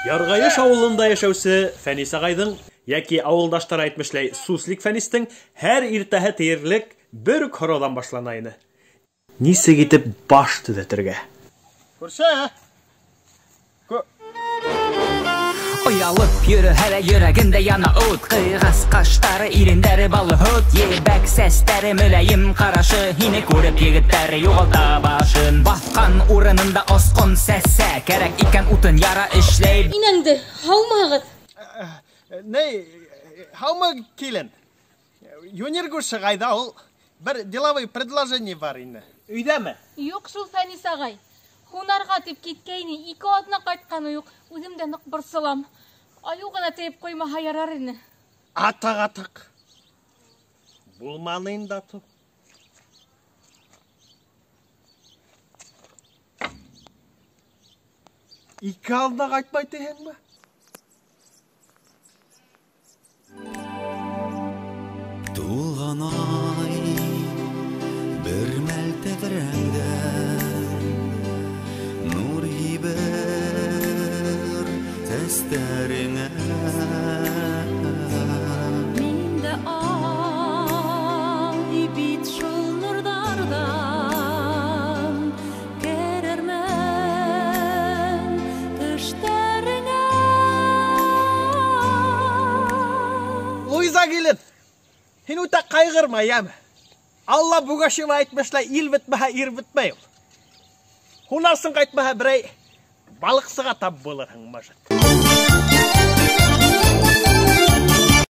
Ярғайыш ауылында йәшәүсе Фәнис ағайҙың, йәки ауылдаштары әйтмешләй Суслик Фәнистең һәр иртәһе тиерлек бер үк һорауҙан башлана ине. Нисек итеп баш төҙәтергә? Күрше! Оялып йөрөһә лә йөрәгендә яна ут. Ҡыйғас ҡаштары, ирендәре баллы һөт. Ебәк сәстәре, мөләйем ҡарашы. Һине күреп егеттәр юғалта башын. Баҫҡан урынында осҡон сәсә. Кәрәк икән утын яра эшләй. Инәңде, һаумыһығыҙ? Ней, һаумы, килен? Юнир күрше ҡайҙа ул? Бер деловой предложение бар ине. Өйҙәме? Юҡ шул, Фәнис ағай. Һунарға тип киткәйне, 2 аҙна ҡайтҡаны юҡ. Үҙем дә ныҡ борсолам. Айыу ғына тейеп ҡуймаһа ярар ине. Атаҡ, атаҡ. Булманы инде атыу. 2 аҙна ҡайтмай тиһеңме? Тулған ай бер мәл тәҙрәңдә нур һибер сәстәреңә. Мин дә ай бит шул нурҙарҙан керермен төштәреңә. Луиза килен, һин үтә ҡайғырма, йәме? Алла Бугашева әйтмешләй, ил бөтмәһә, ир бөтмәй ул. Һунарсың ҡайтмаһа, берәй балыҡсыға тап булырһың, может.